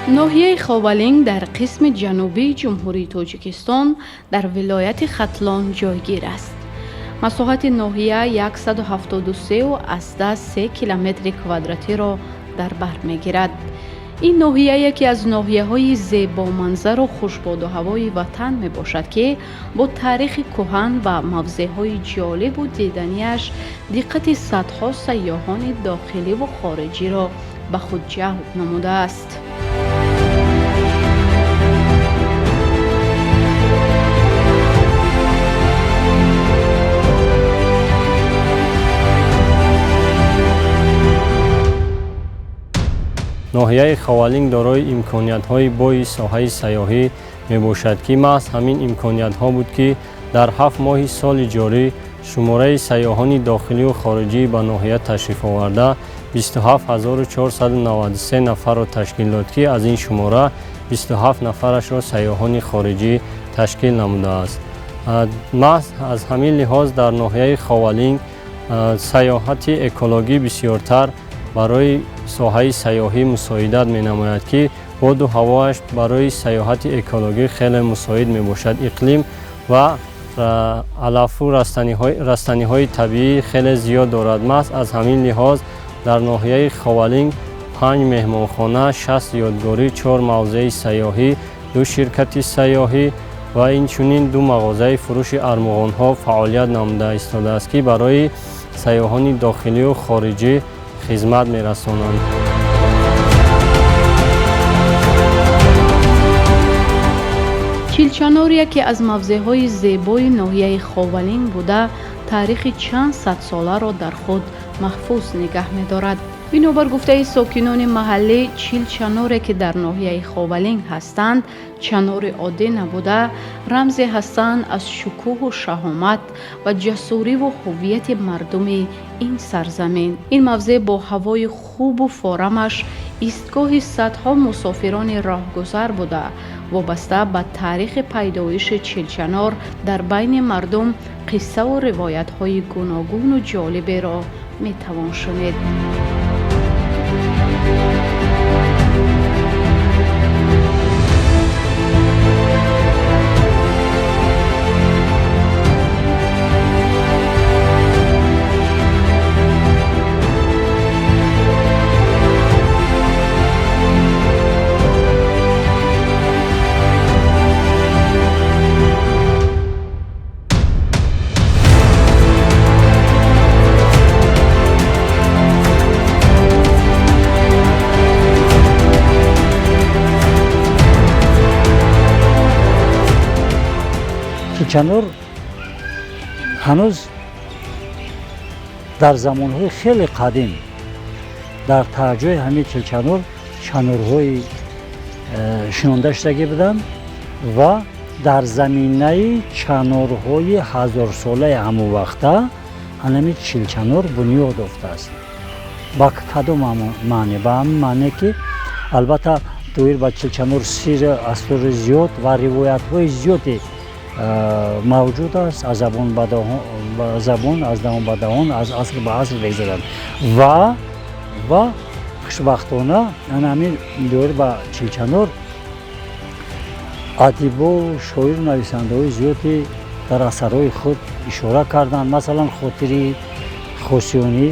Ноҳияи Ховалинг дар қисми ҷанубии Ҷумҳурии Тоҷикистон, дар вилояти Хатлон ҷойгир аст. Масоҳати ноҳия 173,3 километри квадратиро дар бар мегирад. Ин ноҳия яке аз ноҳияҳои зебоманзару хушбоду ҳавои ватан мебошад, ки бо таърихи кӯҳан ва мавзеъҳои ҷолибу диданияш диққати садҳо сайёҳони дохиливу хориҷиро ба худ ҷалб намудааст. Ноҳияи Ховалинг дорои имкониятҳои бои соҳаи сайёҳӣ мебошад, ки маҳз ҳамин имкониятҳо буд, ки дар 7 моҳи соли ҷорӣ шумораи сайёҳони дохилию хориҷӣ ба ноҳия ташриф оварда 27 493 нафарро ташкил дод, ки аз ин шумора 27 нафарашро сайёҳони хориҷӣ ташкил намудааст. Маҳз аз ҳамин лиҳоз дар ноҳияи Ховалинг сайёҳати экологӣ бисёртар барои соҳаи сайёҳӣ мусоидат менамояд, ки боду ҳавоаш барои сайёҳати экологӣ хеле мусоид мебошад. Иқлим ва алафу растаниҳои табиӣ хеле зиёд дорад. Маҳз аз ҳамин лиҳоз дар ноҳияи Ховалинг панҷ меҳмонхона, 60 ёдгорӣ, чор мавзеи сайёҳӣ, ду ширкати сайёҳӣ ва инчунин ду мағозаи фурӯши армуғонҳо фаъолият намуда истодааст, ки барои сайёҳони дохилию хориҷӣ хизмат мерасонанд. Чилчанор яке аз мавзеъҳои зебои ноҳияи Ховалинг буда, таърихи чанд садсоларо дар худ маҳфуз нигаҳ медорад. Бинобар гуфтаи сокинони маҳаллӣ, 40 чаноре, ки дар ноҳияи Ховалинг ҳастанд, чанори оддӣ набуда, рамзе ҳастанд аз шукӯҳу шаҳомат ва ҷасуриву ҳуввияти мардуми ин сарзамин. Ин мавзеъ бо ҳавои хубу форамаш истгоҳи садҳо мусофирони роҳгузар буда, вобаста ба таърихи пайдоиши Чилчанор дар байни мардум қиссаву ривоятҳои гуногуну ҷолиберо метавон шунид. Чилчанор ҳанӯз дар замонҳои хеле қадим дар таҳҷои ҳамин Чилчанор чанорҳои шинонда шудагӣ буданд ва дар заминаи чанорҳои ҳазорсолаи ҳамон вақта ҳанами Чилчанор бунёд ёфтааст. Ба кадом маъне? Ба ҳамин маъне, ки албатта доир ба Чилчанор сирри асрори зиёд ва ривоятҳои зиёде мавҷуд аст, аз забон ба забон, аз даҳон ба даҳон, аз аср ба аср мегузаранд ва хушбахтона ана ҳамин доир ба Чилчанор адибову шоиру нависандаҳои зиёде дар асарҳои худ ишора карданд. Масалан, Хотири Хосиёнӣ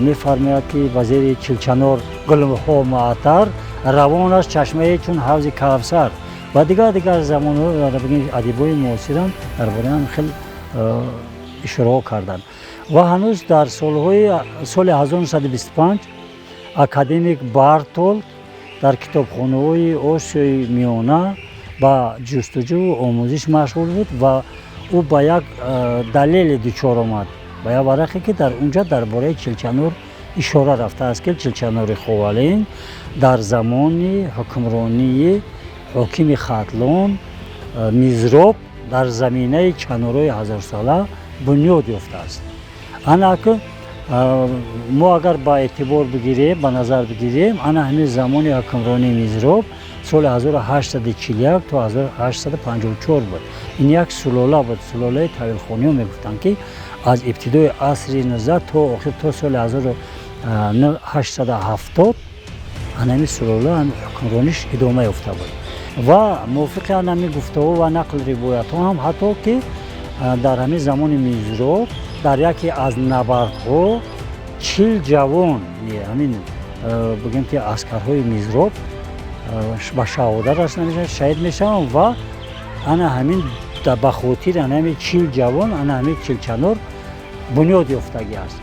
мефармояд, ки ба зери Чилчанор гулҳо муаттар, равон аст чашмае чун ҳавзи Кавсар ва дигар дигар замонҳо адибои муосирам дар бораи ҳам хел ишораҳо карданд. Ва ҳанӯз дар солҳои соли 1925 академик Бартолд дар китобхонаҳои Осиёи Миёна ба ҷустуҷӯву омӯзиш машғул буд ва ӯ ба як далеле дучор омад, ба як варақе, ки дар унҷа дар бораи Чилчанор ишора рафтааст, ки Чилчанори Ховалинг дар замони ҳукмронии ҳокими Хатлон Мизроб дар заминаи чанорҳои ҳазорсола бунёд ёфтааст. Ана ки мо агар ба эътибор бигирем, ба назар бигирем, ана ҳамин замони ҳукмронии Мизроб соли 1841 то 1854 буд. Ин як сулола буд, сулолаи Тавилхониҳо мегуфтанд, ки аз ибтидои асри 19 то охир, то соли 1870. Анами сулола ҳукмрониш идома ёфта буд ва мувофиқи анами гуфтаҳо ва нақл ривоятҳо ҳам ҳатто ки дар ҳамин замони Мизроб дар яке аз набардҳо 40 ҷавон, ҳамин бигем ки аскарҳои Мизроб ба шаҳодат расида мешаванд, шаҳид мешаванд ва ана ҳамин ба хотири ана ҳамин 40 ҷавон ана ҳамин Чилчанор бунёд ёфтагӣ аст.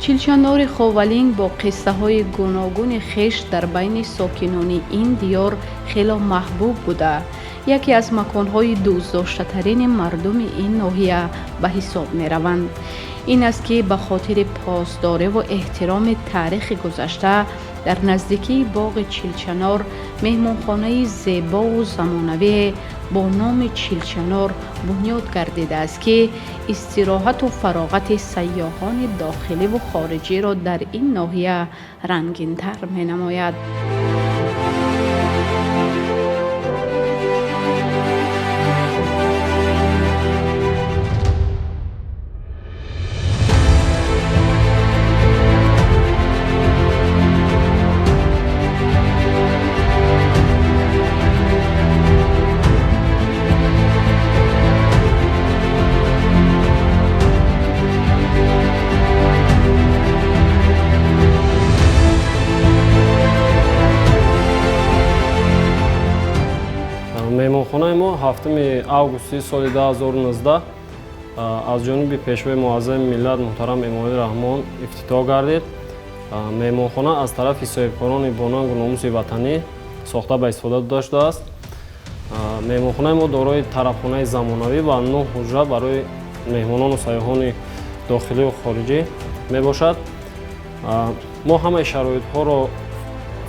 Чилчанори Ховалинг бо қиссаҳои гуногуни хеш дар байни сокинони ин диёр хело маҳбуб буда, яке аз маконҳои дӯстдоштатарини мардуми ин ноҳия ба ҳисоб мераванд. Ин аст ки ба хотири посдориву эҳтироми таърихи гузашта дар наздикии боғи Чилчанор меҳмонхонаи зебову замонавие бо номи Чилчанор бунёд гардидааст, ки истироҳату фароғати сайёҳони дохиливу хориҷиро дар ин ноҳия рангинтар менамояд. Меҳмонхонаи мо 7 августи соли 2019 аз ҷониби пешвои муаззами миллат муҳтарам Эмомалӣ Раҳмон ифтитоҳ гардид. Меҳмонхона аз тарафи соҳибкорони бонангу номуси ватанӣ сохта ба истифода дода шудааст. Меҳмонхонаи мо дорои тарабхонаи замонавӣ ва 9 ҳуҷра барои меҳмонону сайёҳони дохиливу хориҷӣ мебошад. Мо ҳамаи шароитҳоро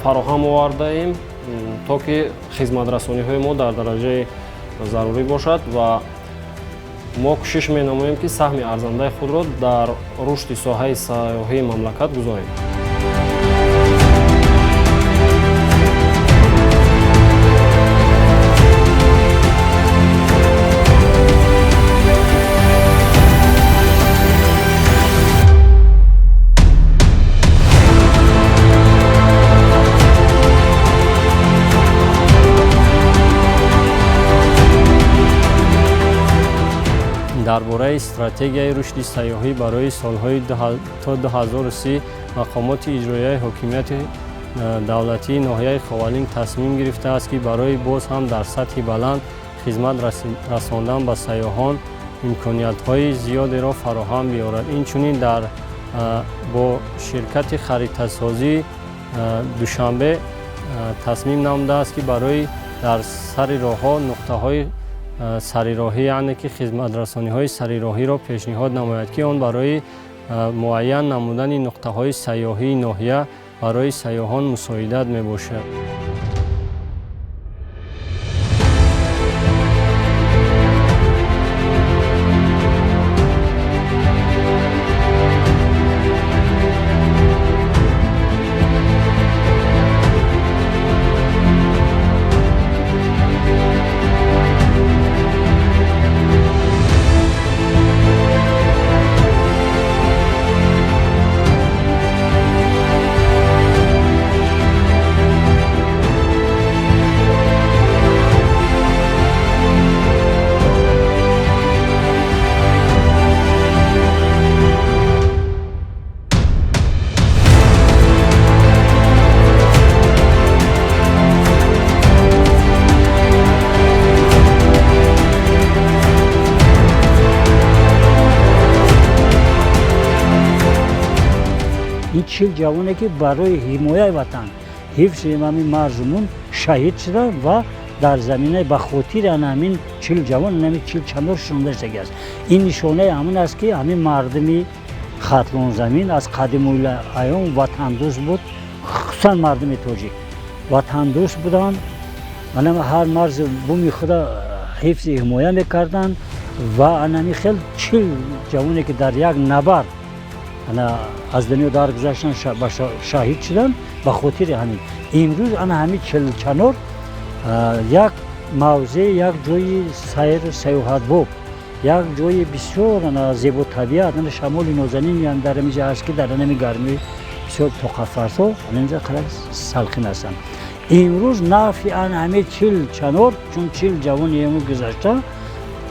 фароҳам овардаем то ки хизматрасониҳои мо дар дараҷаи зарурӣ бошад ва мо кӯшиш менамоем, ки саҳми арзандаи худро дар рушди соҳаи сайёҳии мамлакат гузорем. Дар бораи стратегияи рушди сайёҳӣ барои солҳои то 2030 мақомоти иҷроияи ҳокимияти давлатии ноҳияи Ховалинг тасмим гирифтааст, ки барои боз ҳам дар сатҳи баланд хизмат расондан ба сайёҳон имкониятҳои зиёдеро фароҳам биёрад. Инчунин бо ширкати харитасозии Душанбе тасмим намудааст, ки барои дар сари роҳҳо нуқтаҳои сарироҳӣ, яъне ки хизматрасониҳои сарироҳиро пешниҳод намояд, ки он барои муайян намудани нуқтаҳои сайёҳии ноҳия барои сайёҳон мусоидат мебошад. Ин 40 ҷавоне ки барои ҳимояи ватан, ҳифзи ҳамин марзумун шаҳид шуданд ва дар заминаи ба хотири ана ҳамин 40 ҷавон ҳамин Чилчанор шунда шудагӣ аст. Ин нишонаи ҳамин аст, ки ҳамин мардуми Хатлонзамин аз қадимулайём ватандӯст буд, хусусан мардуми тоҷик ватандӯст буданд. Ана ҳар марзи буми худа ҳифзи ҳимоя мекарданд ва ана ҳамин хел 40 ҷавоне ки дар як набард Аз дунё даргузаштан, шаҳид шуданд. Ба хотири ҳамин имрӯз ана ҳамин Чилчанор як мавзеъ, як ҷои сайру сайёҳатбоб, як ҷои бисёр зеботабиат, шамоли нозанин дар ҳаминҷа ҳаст, ки дар ҳамин гармии бисёр тоқатфарсо ҳаминҷа қадар салқин ҳастанд. Имрӯз нафи ана ҳамин Чилчанор, чун 40 ҷавони имрӯз гузашта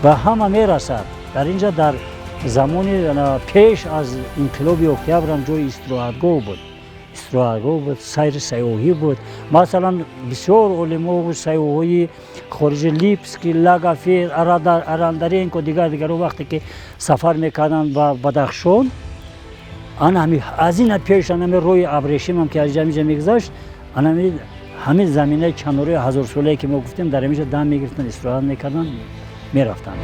ба ҳама мерасад. Дар инҷа дар замони пеш аз инқилоби октябрам ҷои истироҳатгоҳ буд, истироҳатгоҳ буд, сайри сайёҳӣ буд. Масалан, бисёр олимову сайёҳҳои хориҷи, Липский, Лагофер, Арандаренко, дигар дигаро вақте ки сафар мекарданд ба Бадахшон, ана аз ина пеш анами роҳи абрешимам ки аз ҳаминҷа мегузашт, анами ҳамин заминаи чанораи ҳазорсолае ки мо гуфтем, дар ҳаминҷа дам мегирифтанд, истироҳат мекарданд, мерафтанд.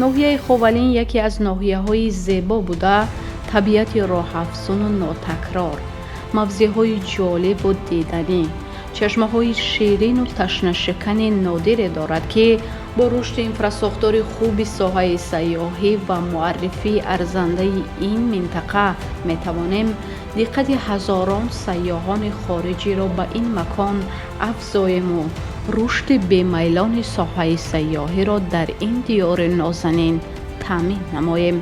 Ноҳияи Ховалинг яке аз ноҳияҳои зебо буда, табиати роҳафзуну нотакрор, мавзеъҳои ҷолибу диданӣ, чашмаҳои ширину ташнашикани нодире дорад, ки бо рушди инфрасохтори хуби соҳаи сайёҳӣ ва муаррифии арзандаи ин минтақа метавонем диққати ҳазорон сайёҳони хориҷиро ба ин макон афзоему рушди бемайлони соҳаи сайёҳиро дар ин диёри нозанин таъмин намоем.